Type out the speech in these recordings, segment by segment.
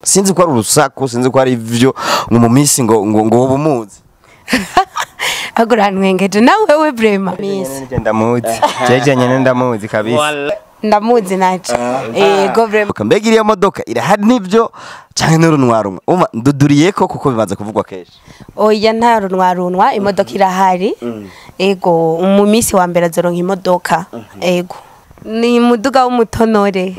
Sinzi ko ari urusaku, sinzi ko ari ivyo ngo mu minsi ngo woba umuzi. Agura ntwengeje nawe we vraiment miss. Ndamuzi jeje nyene, ndamuzi kabisa. Ndamuzi naje, ego vraiment. Mbega iriya modoka irahari nivyo canke n'urunwa rumwe umva nduduriye ko kuko bimaze kuvugwa kenshi? Oya, nta runwa runwa, imodoka irahari. Ego, mu minsi wa mbere azoronka imodoka. Ego, ni muduga w'umutonore.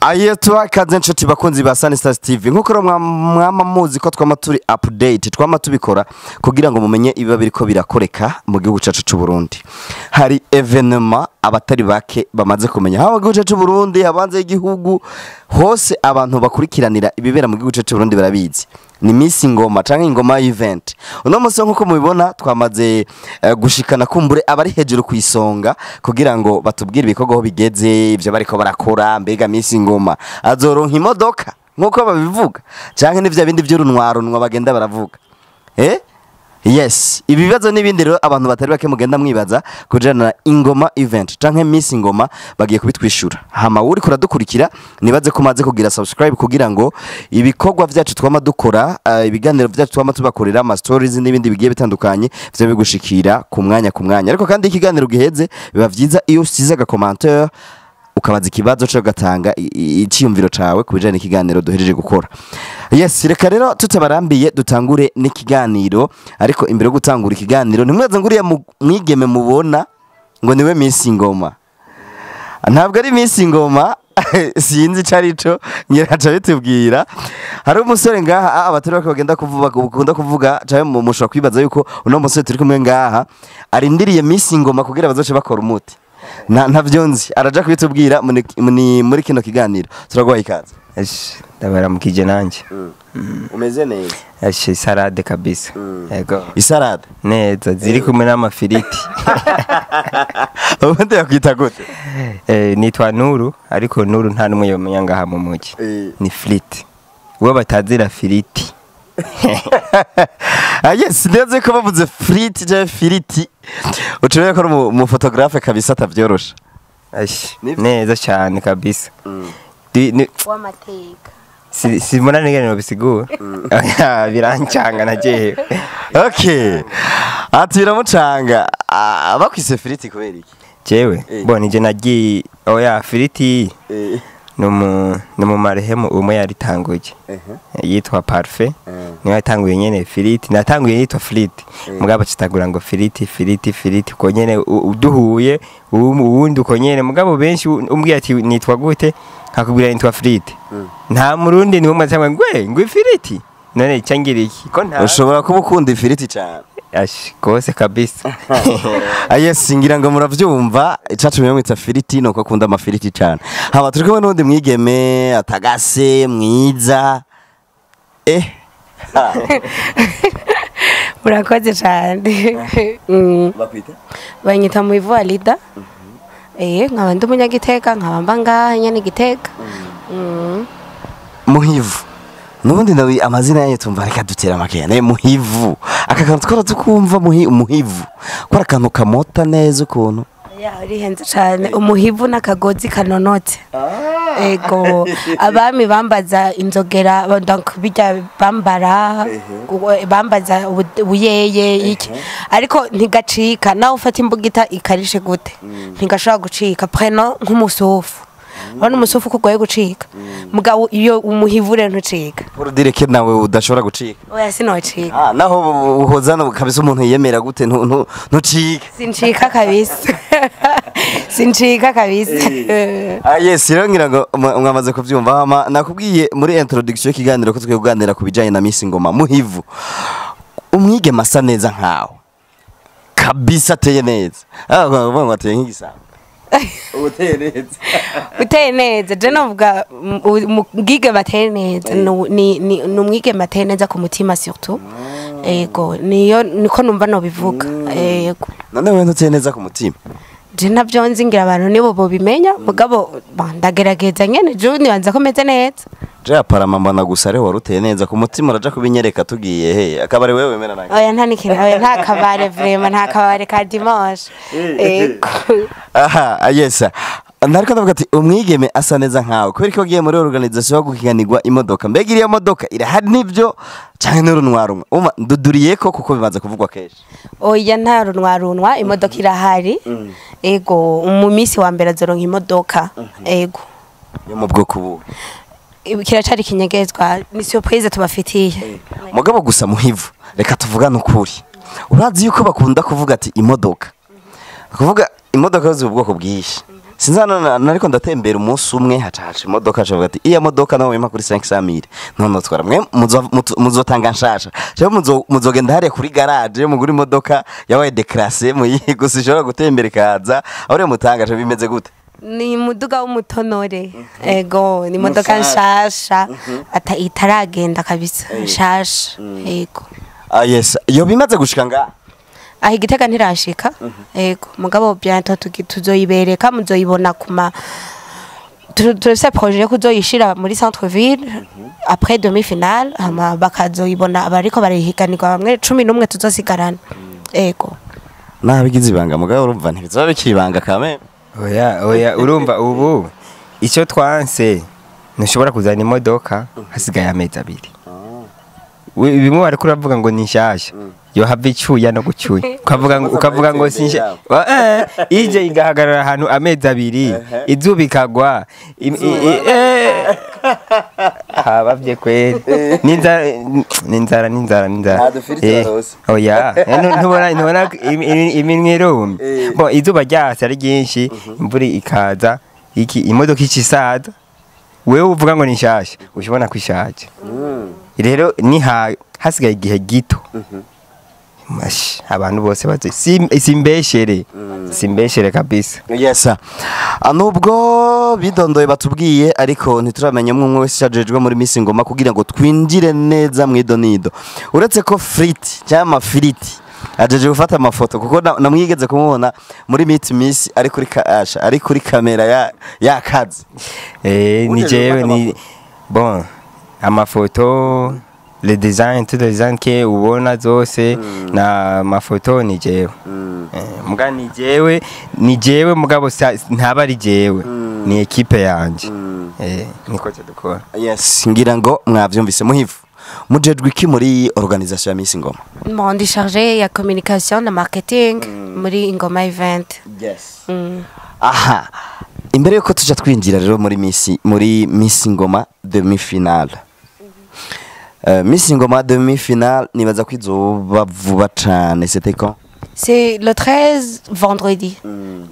Aye, tuwakaze nshuti bakunzi ba Sunny Stars TV. Nkuko rero mwama muzi ko twama turi update, twama tubikora kugira ngo mumenye ibiba biriko birakoreka mu gihugu cacu c'u Burundi. Hari événement abatari bake bamaze kumenya haba mu gihugu cacu c'u Burundi, habanze y'igihugu hose, abantu bakurikiranira ibibera mu gihugu cacu c'u Burundi barabizi, ni Miss Ngoma canke Ingoma event. Uno munsi nkuko mubibona twamaze gushikana kumbure abari hejuru ku isonga kugira ngo batubwire ibikorwa aho bigeze, ivyo bariko barakora. Mbega Miss Ngoma azoronka imodoka nkuko babivuga canke n'ivya bindi vy'urunwarunwa bagenda baravuga? Yes, ibibazo n'ibindi rero abantu batari bake mugenda mwibaza kujana na Ingoma event canke Miss Ngoma bagiye kubitwishura. Hama uri kuradukurikira, nibaze ko umaze kugira subscribe kugira ngo ibikorwa vyacu twama dukora, ibiganiro vyacu twama tubakorera, ama stories n'ibindi bigiye bitandukanye vyo bigushikira ku mwanya ku mwanya. Ariko kandi ikiganiro giheze biba vyiza iyo usize aga commentaire, ukabaza ikibazo cyo gatanga iciyumviro cawe ku bijanye n'ikiganiro duhejeje gukora. Yes, reka rero tutabarambiye dutangure n'ikiganiro. Ariko imbere yo gutangura ikiganiro, ntimwaze ngo uriya mwigeme mubona ngo niwe Miss Ngoma. Ntabwo ari Miss Ngoma, sinzi ico arico, nyiraca bitubwira. Hari umusore ngaha abatari bake bagenda kuvuga, bakunda kuvuga canke mushobora kwibaza yuko uno musore turi kumwe ngaha arindiriye Miss Ngoma kugira bazoce bakora umuti. Na ntavyo nzi, araja kubitubwira muri kino kiganiro. Turaguhaye ikaze. Ash, ndabaramukije nanje. Umeze neza? Ash, salade kabisa. Yego. Isalade? Neza, ziri kumwe n'amafiriti. Ubundi yakwita gute? Nitwa Nuru, ariko Nuru nta numwe yomenya ngaha mu muji. Ni Friti. Uwo batazira Firiti. Ah yes, neza ko bavuze friti canke firiti ucubeye ko ari umu photographe kabisa atavyorosha. Ash, Nivyo? neza cyane kabisa. W'amateka. Simbona n'ingene nobisigura. Birancanga na jewe. Okay, ati biramucanga. Ah, bakwise Firiti kubera iki? Jewe, bo nije nagiye, oya, Firiti numu marehemu umwe yaritanguye. Yitwa Parfait. Niwe yatanguye nyene Firiti, natanguye yitwa Friti. Mugabo citagura ngo Firiti, Firiti, Firiti, uko nyene uduhuye uwundi uko nyene. Mugabo benshi umbwiye ati nitwa gute, nkakubwira nitwa Friti. Nta murundi ni umwe cyangwa ngwe ngo Ifiriti. None cyangira iki? Ko nta Ushobora kuba ukunda ifiriti cyane. Ash, gose kabisa. Ah yes, ngira ngo muravyumva icatumye mwita Firiti nuko akunda amafiriti cyane. Haba turi kumwe n'undi mwigeme atagase mwiza. Murakoze cyane. Bakwita? Banyita Muivu Alida. Nkaba ndi umunyagitega, nkaba mba ngaha nyene Igitega. Muhivu. Nubundi nawe amazina yayo tumva reka dutera amakeya. Ne Muhivu. Aka kantu twara tukumva muhivu. Ko ari akantu kamota neza ukuntu. Ya, urihenze cyane. Umuhivu n'akagozi kanonotse. Ego, abami bambaza inzogera, donc bijya bambara, bambaza ubuyeye iki, ariko ntigacika nawe ufata imbugita ikarishe gute, ntigashobora gucika. Preno nk'umusufu, urabona umusufu ko ugoye gucika, mugabo iyo umuhivu rero ntucika. Pour dire que nawe udashobora gucika. Oya, sinocika. Ah, naho uhozana kabisa umuntu yiyemera gute ntucike. Sincika kabisa, sincika kabisa. Ah yes, rero ngira ngo mwamaze kuvyumva. Hama nakubwiye muri introduction y'ikiganiro ko tugiye kuganira ku bijanye na Miss Ngoma. Muhivu. Umwigeme asa neza nkawe. Kabisa ateye neza. Ah, bavuga ngo ateye nk'igisambo. Uteye neza. Uteye neza, je novuga umwigeme ateye neza ni umwigeme ateye neza ku mutima surtout. Ego, niyo niko numva nobivuga, ego. None wewe ntuteye neza ku mutima? Je navyo nzi, ngira abantu nibo bobimenya, mugabo ndagerageza nyene, je nibanza ko meze neza. Je aparama mbona gusa ariho waruteye neza ku mutima, uraja kubinyereka tugiye he akabari wewe wemera nange. Oya, nta n'ikintu, oya, nta kabare vraiment, nta kabare ka dimanche, ego. Aha, yes, nariko ndavuga ati umwigeme asa neza nkawe, kubera ko wagiye muri organisation yo guhiganirwa imodoka, mbega iriya modoka irahari nibyo canke n'urunwa rumwe uma nduduriye ko kuko bimaze kuvugwa kenshi? Oya, nta runwa runwa, imodoka irahari, ego. Mu minsi wa mbere azoronka imodoka, ego. Yo mu bwoko buhe? Kiracari kinyegezwa, ni surprise tubafitiye. Mugabo gusa muhivu, reka tuvugane ukuri, urazi yuko bakunda kuvuga ati imodoka, kuvuga imodoka z'ubu bwoko bwinshi. Sinzana nariko ndatembera umunsi umwe, haca haca imodoka, haca ati iya modoka nawe wima kuri 500 mille none twara mwe muzotanga nshasha cyangwa muzogenda hariya kuri garage mugura imodoka yabaye déclassée muyi gusa ishobora gutembera ikaza aho rero mutanga, cyo bimeze gute? Ni muduga w'umutonore, ego, ni imodoka nshasha ata itaragenda kabisa, nshasha, ego. Ah yes, yo bimaze gushika nga aho igitega ntirashika, ego, mugabo bientôt tuzoyibereka, muzoyibona kuma turafise projet yo kuzoyishira muri centre ville après demi finale, hama bakazoyibona abariko barayihiganirwa bamwe 11 tuzosigarana, ego. Nabigize ibanga, mugabo urumva ntibizoba bikiri ibanga kame. Oya, oya, urumva ubu icyo twanse, ntushobora kuzana imodoka hasigaye amezi 2. Bimwe bariko uravuga ngo ni nshasha, yo hava icyuya no gucyuya, ukavuga ngo si nshasha, ije igahagarara ahantu amezi 2, izuba ikagwa, habavye kweli, n'inzara, n'inzara, n'inzara, n'inzara. Nta dufiriti baronse. Oya, ntubona iminwe irumye? Bon, izuba ryatse ari ryinshi, imvura ikaza, iki imodoka ikisaza, wewe uvuga ngo ni nshasha, ushobona ko ishaje. Rero niha hasigaye igihe gito. Mash, abantu bose bazi simbeshere, simbeshere kabisa. Yes. Nubwo bidondoye batubwiye, ariko ntituramenya umwe umwe wese yajejwe muri Miss Ngoma kugira ngo twinjire neza mu idonido. Uretse ko Friti cyangwa amafiriti ajeje gufata amafoto, kuko namwigeze kumubona muri Meet Miss ari kuri kasha, ari kuri kamera ya yakazi. Ni Uje jewe gufata ni bon amafoto, le design, tout le design ke ubona zose na mafoto ni jewe. Muga ni jewe, mugabo ntaba ari jewe, ni équipe yanje. Niko cyo dukora. Yes, ngira ngo mwavyumvise. Muhivu, mujejwe iki muri organisation ya Miss Ngoma? Bon, ndi chargée ya communication na marketing muri Ingoma Event. Yes. Aha. Imbere yuko tuja twinjira rero muri Miss Ngoma demi finale. Miss Ngoma demi finale nibaza ko izoba vuba cane, c'était quand? C'est le 13 vendredi.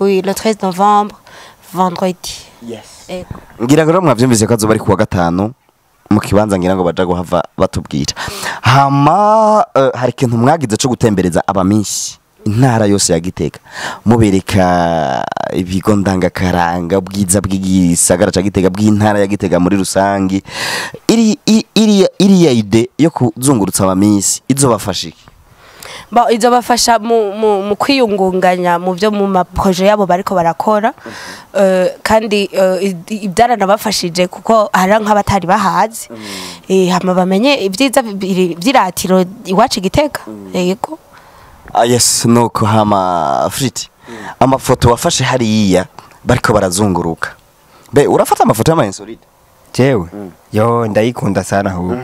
Oui, le 13 novembre, vendredi. Yes. Ego. Ngira ngo rero mwavyumvise ko azoba ari kuwa gatanu mu kibanza, ngira ngo baja guhava batubwira. Hama hari ikintu mwagize co gutembereza abaminsi intara yose ya Gitega, mubereka ibigo ndangakaranga, bwiza bw'igisagara ca Gitega, bw'intara ya Gitega muri rusangi. Iri iriya idée yo kuzungurutsa abaminsi izobafasha iki? Bon, izobafasha mu kwiyungunganya mu byo mu ma projet yabo bariko barakora. Kandi ibyaranabafashije kuko hari nk'abatari bahazi. Hama bamenye ibyiza by'iratiro iwacu i Gitega. Yego. Ah yes, nuko hama Friti, amafoto wafashe hariya bariko barazunguruka, be urafata amafoto y'ama insolite? Jewe yo ndayikunda sana, ahubwo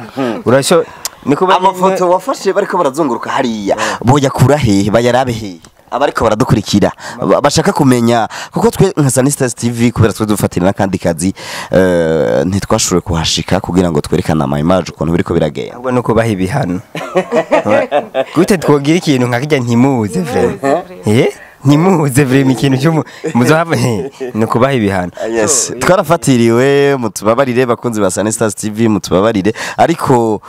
urasho niko. Amafoto wafashe bariko barazunguruka hariya boyakura hehe, bayarabe hehe abariko baradukurikira bashaka kumenya? Kuko twe nka Sanistas TV, kubera twe dufatira n'akandi kazi, ntitwashoboye kuhashika kugira ngo twerekane ama image ukuntu biriko biragenda. Ahubwo nuko baha ibihano gute twogira ikintu nka kirya ntimuze vraiment, ntimuze vraiment, ikintu cy'umu muzohava ni ukubaha ibihano. Yes, twarafatiriwe, mutubabarire bakunzi ba Sanistas TV, mutubabarire, ariko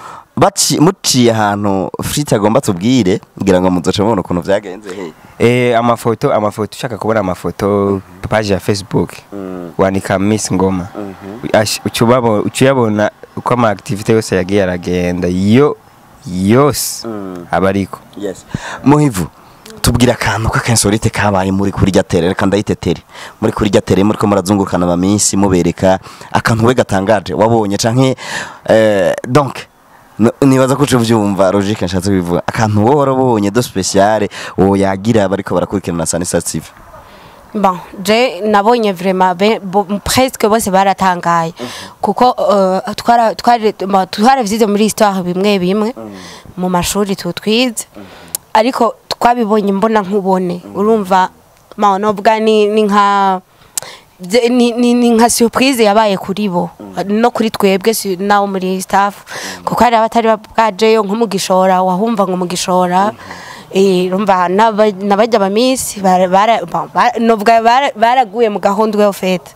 muciye ahantu Friti agomba tubwire, ngira ngo muzoca mubona ukuntu vyagenze he. Amafoto, ushaka kubona amafoto, page ya Facebook wandika Miss Ngoma. Ucubabona uko ama activité yose yagiye aragenda, yo yose aba ariko. Yes, muhivu. Tubwira akantu k'akansorite kabaye muri kuri rya tere, reka ndayitetere. Muri kuri rya tere muri ko murazungurukana aba miss, mubereka akantu we gatangaje wabonye canke donc nibaza ko uvyumva logique nshatse kubivuga, akantu wowe warabonye de spécial wo yagira bariko barakurikirana Sunny Stars TV. Bon, je nabonye vraiment presque bose baratangaye, kuko twara twari bon, twaravyize muri histoire bimwe bimwe mu mashuri tutwize, ariko twabibonye mbona nkubone. Urumva ma novuga ni nka ni nka surprise yabaye kuri bo no kuri twebwe nawo muri staff, kuko hari abatari bwajeyo nko mu Gishora, wahumva ngo mu Gishora, urumva n'abajya ba miss bon, novuga baraguye mu gahundwe au fait.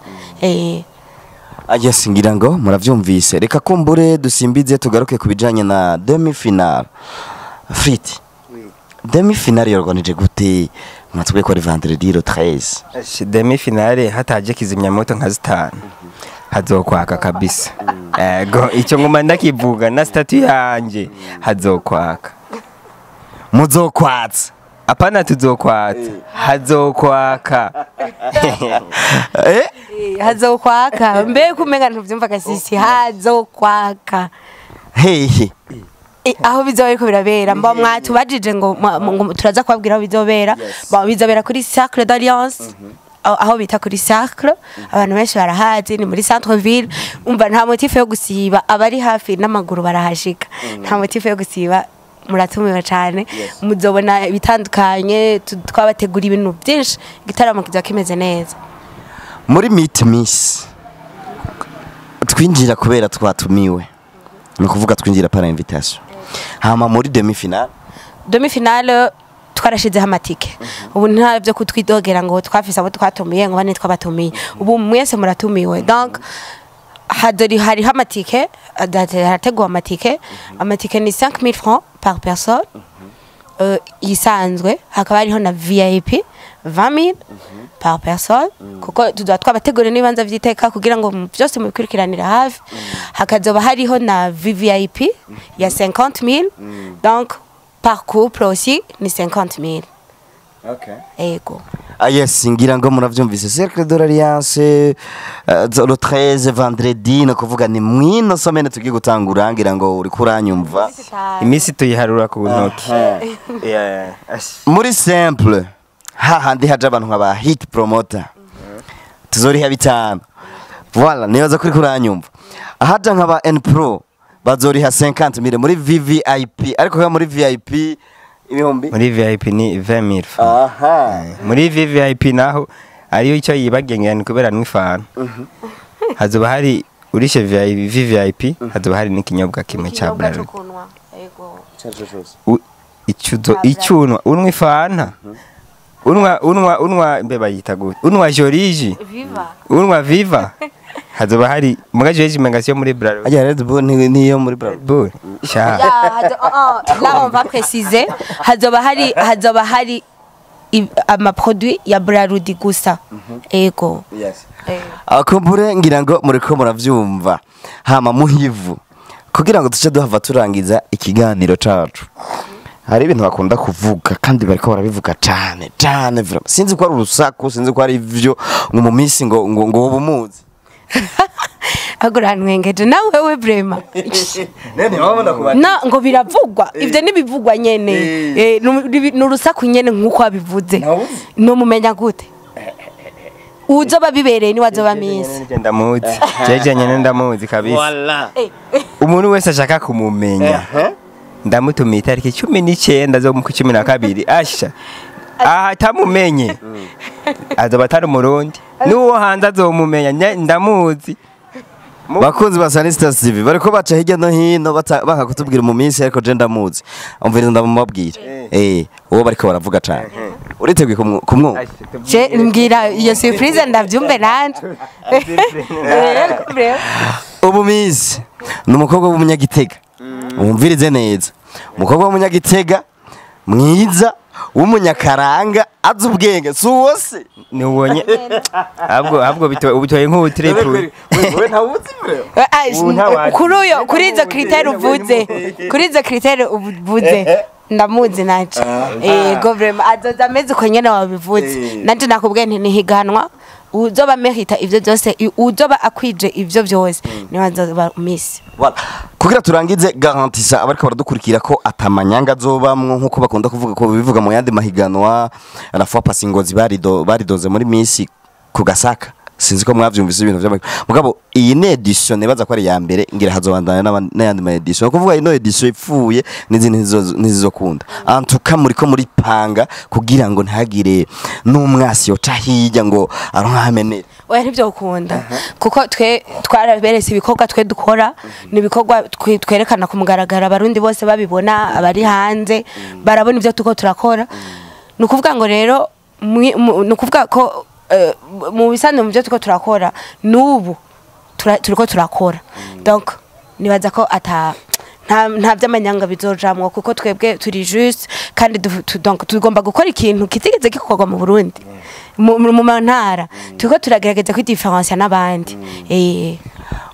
Yes, ngira ngo muravyumvise. Reka kumbure dusimbize tugaruke ku bijanye na demi finale. Friti, demi finale yorganije gute? Mwatubwiye ko ari vendredi le 13. Demi finale hataje kizimyamoto nka zitanu hazokwaka kabisa. Ego, icyo ngoma ndakivuga na statut yanje, hazokwaka. Muzokwatsa? Apana, tuzokwatsa, hazokwaka. Eh? Hazokwaka mbe kumenga ntuvyumva gasisi, hazokwaka. Hehe? Aho bizoba biriko birabera, mba mwatubajije ngo ngo turaza kubabwira aho bizobera. Bon, bizobera kuri Cercle d'Alliance, aho bita kuri Cercle, abantu benshi barahazi, ni muri centre ville. Umva, nta motif yo gusiba, abari hafi n'amaguru barahashika. Nta motif yo gusiba, muratumiwe cyane. Muzobona ibitandukanye, twabategura ibintu byinshi, igitaramo kiza kimeze neza. Muri Meet Miss twinjira kubera twatumiwe, ni ukuvuga twinjira par invitation. Hama muri demi finale? Demi finale twarashizeho amatike. Ubu nta byo kutwidogera ngo twafise abo twatumiye, ngo bane twabatumiye. Ubu mwese muratumiwe. Donc hadori hariho amatike, harateguwe amatike. Amatike ni 5000 francs par personne isanzwe, hakaba hariho na VIP 20000 par personne, kuko tuzoba twabateguriye n'ibibanza vy'iteka kugira ngo byose mubikurikiranira hafi. Hakazoba hariho na VVIP ya 50000, donc par couple aussi ni 50000. Ego. Ah yes, ngira ngo muravyumvise. Cercle de l'Alliance, le 13 vendredi, no kuvuga ni mwino semaine tugiye gutangura. Ngira ngo uri kuranyumva. Iminsi tuyiharura ku ntoki. Yeah. Muri simple hahandi haje abantu nka ba hit promoter tuzoriha bitanu. Voilà, nibaza kuri kuranyumva. Ahaja nka ba N Pro bazoriha 50 mille muri VVIP, ariko nka muri VIP ibihumbi Muri VIP ni 20000 francs. Muri VVIP naho ariyo icyo yibagengera ni kubera n'ifana, hazoba hari urishe VVIP, hazoba hari n'ikinyobwa kimwe cya Bralirwa. Ego. Icuzo icyunwa, unwa ifanta, unwa mbe bayita gute, unwa joriji, Viva. Unwa Viva, hazoba hari muga joriji menga siyo muri Bralirwa. Ajya Red Bull niyo muri Bralirwa. Bull sha. Ya, oh, oh, là on va préciser, hazoba hari amaproduit ya Brarudi gusa. Ego. Yes. Akumbure ngira ngo muriko muravyumva. Hama muhivu, kugira ngo tuce duhava turangiza ikiganiro cacu, hari ibintu bakunda kuvuga kandi bariko barabivuga cane cane vraiment, sinzi ko ari urusaku, sinzi ko ari ivyo, ngo mu minsi ngo woba umuzi. Agura ntwengeje nawe we vraiment. Nene wabona kuba Na ngo biravugwa, ivyo nibivugwa nyene. Ni urusaku nyene nkuko wabivuze. Ntawuzi. No mumenya gute? Uzoba bibereye ni wazoba miss. Ndamuzi jeje nyene, ndamuzi kabisa. Umuntu wese ashaka kumumenya ndamutumiye itariki 19 zo mu 12. Asha aha atamumenye azoba atari Umurundi, n'uwo hanze azomumenya. Ndamuzi. Bakunzi ba Sanista TV, bariko baca hirya no hino baka kutubwira mu minsi, ariko je ndamuzi. Umviriza, ndamubabwira uwo bariko baravuga cane. Uriteguye kumwumva? Je mbwira iyo surprise ndavyumve nanje. Vraiment. Ubu miss ni umukobwa w'umunyagitega. Wumvirize neza, umukobwa w'umunyagitega mwiza w'umunyakaranga, azi ubwenge, si uwo se? Nubonye ahubwo ubitoye nk'ubutriple. Wewe ntawuzi bro. Ah, Ubu ntawazi. Kuri uyo, kuri izo critère uvuze, kuri izo critère uvuze. Ndamuzi nanje. Ego vraiment azoza ameze uko nyene wabivuze. Nanje nakubwiye nti nihiganwa uzoba merita ivyo byose, uzoba akwije ivyo byose niwe azoba Miss. Voilà. Kugira turangize, garantisa abariko baradukurikira ko atamanyanga azobamwo nkuko bakunda kuvuga ko bivuga mu yandi mahiganwa. La fois passée Ngozi baridoze muri Miss ku Gasaka, sinzi ko mwavyumvise ibintu vy'ama, mugabo iyi ni édition nibaza ko ari ya mbere, ngira hazobandanya n'ayandi ma édition. Kuvuga ino édition ipfuye n'izindi ntizizokunda. En tout cas muri ko muri panga kugira ngo ntihagire n'umwasi yoca hirya ngo aronkamenere. Oya, ntivyokunda, kuko twe twaraberetse ibikorwa twe dukora, ni ibikorwa twerekana ku mugaragaro, Abarundi bose babibona, abari hanze barabona ibyo tuko turakora. Ni ukuvuga ngo rero ni ukuvuga ko mu bisanzwe mu byo tuko turakora n'ubu turiko turakora, donc nibaza ko ata nta by'amanyanga bizojamwo, kuko twebwe turi juste kandi donc tugomba gukora ikintu kitigeze gikorwa mu Burundi, mu ntara. Turiko turagerageza kwidifférencier n'abandi.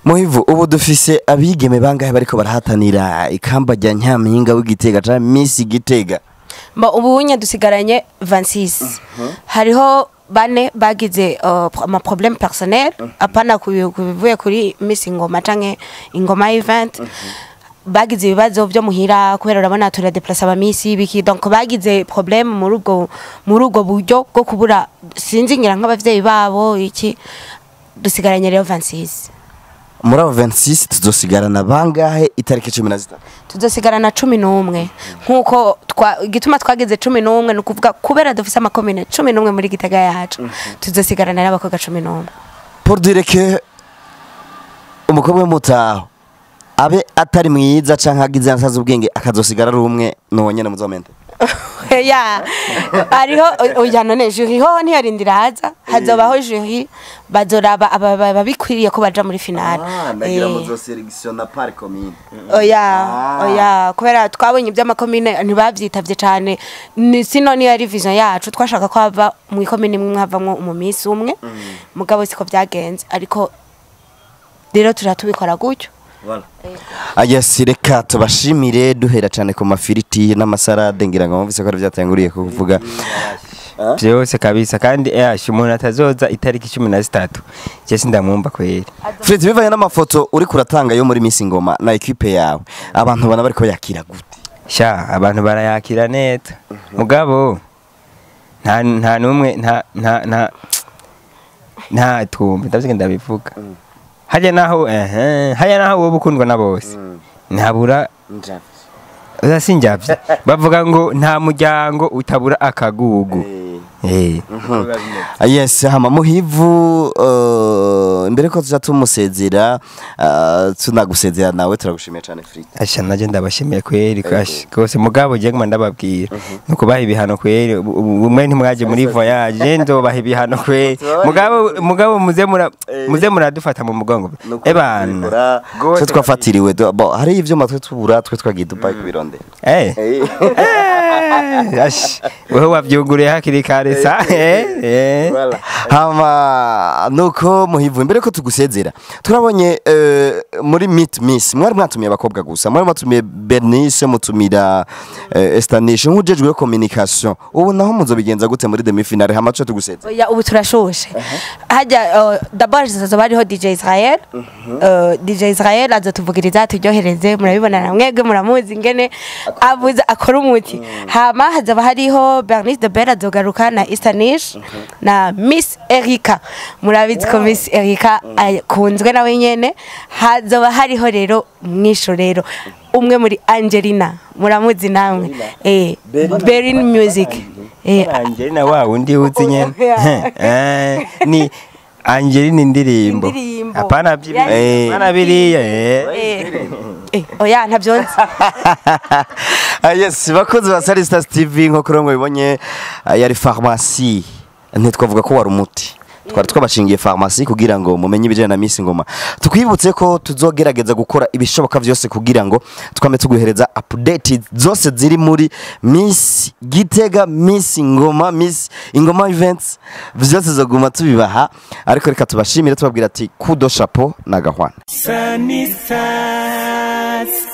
Muhivu, ubu dufise abigeme bangahe bariko barahatanira ikamba rya Nyampinga w'Igitega canke Miss Gitega? Mba ubu unye dusigaranye 26. Hariho bane bagize ama problème personnel, apana kubivuye kuri Miss Ingoma canke Ingoma event. Bagize ibibazo byo muhira, kubera urabona turadéplace abamisi biki, donc bagize problème muri ubwo buryo bwo kubura, sinzi, ngira nk'abavyeyi babo iki. Dusigaranye rero 26. Muri abo 26 tuzosigarana bangahe itariki 13? Tuzosigarana 11. Nkuko igituma twageze 11 ni ukuvuga kubera dufise amakomine 11 muri Gitega yacu, tuzosigarana n'abakobwa 11. Pour dire que umukobwa w'umutaho abe atari mwiza canke agize asaza ubwenge akazosigara ari umwe, nuwo nyene muzomente. Ya, hariho, oya, none jury ho ntiyarindira haza, hazobaho jury, bazoraba ababikwiriye ko baja muri finale. Muzosélectionna par commune. Oya. Oya, kubera twabonye iby'amakomine ntibavyitavye cane. Ni sino niyo yari vision yacu, twashaka ko hava mu ikomine imwe havamwo umumisi umwe, mugabo siko vyagenze, ariko rero turatubikora gutyo. Yes, reka tubashimire, duhera cyane ku mafiriti n'amasalade, ngira ngo mwumvise ko ari byatanguriye kuvuga. Byose kabisa, kandi umuntu atazoza itariki 13 je sindamwumva kweri. Fred, bivanye n'amafoto uri kuratanga yo muri Miss Ngoma na équipe yawe, abantu bana bariko yakira gute? Sha, abantu barayakira neza, mugabo nta numwe nta twumva ndavye ndabivuga. Hajya naho hajya naho wowe ukundwa na bose ntabura uzasinjavye, bavuga ngo nta muryango utabura akagugu. Yes, hama Muhivu, imbere ko tuja tumusezera, tunagusezera nawe, turagushimiye cyane Fred. Asha, naje ndabashimiye kweri kwash gose, mugabo je nguma ndababwira nukubaha ibihano kweri. Umwe ntimwaje muri voyage, je ndobaha ibihano kweri, mugabo muze muradufata mu mugongo ebana. Twe twafatiriwe bo hari ivyuma twe tubura, twe twagiye Dubai kubirondera. Ash, wewe wavyuguriye hakiri kare sa. Voilà. Hama nuko Muhivu, imbere ko tugusezera, turabonye muri Meet Miss mwari mwatumiye abakobwa gusa, mwari mwatumiye Bernice, mutumira Estanishe nk'ujejwe communication. Ubu naho muzobigenza gute muri demi finale? Hama tuce tugusezera. Oya, ubu turashushe. Hajya d'abord hazoba hariho DJ Israel. DJ Israel azotuvugiriza turyohereze, murabibona na mwebwe muramuzi ingene avuza akora umuti. Hama hazaba hariho Bernice de Bell, azogaruka na Istanish na Miss Erika. Murabizi ko Miss Erika akunzwe nawe nyene. Hazoba hariho rero mwisho rero umwe muri Angelina, muramuzi namwe, Berin Music. Angelina wa wundi uzi nyene. Ni Angelina indirimbo. Indirimbo. Hapana hapana biriya. Oya, ntabyo nzi. Yes, bakozi ba Star TV, nko kuri bibonye, yari pharmacie, ntitwavuga ko wari umuti, twari twabashingiye pharmacie kugira ngo mumenye ibijyanye na Miss Ngoma. Tukwibutse ko tuzogerageza gukora ibishoboka byose kugira ngo twame tuguhereza update zose ziri muri Miss Gitega, Miss Ngoma, Miss Ingoma events, byose zoguma tubibaha. Ariko reka tubashimire, tubabwira ati kudo chapeau na gahwana. Sunny Stars.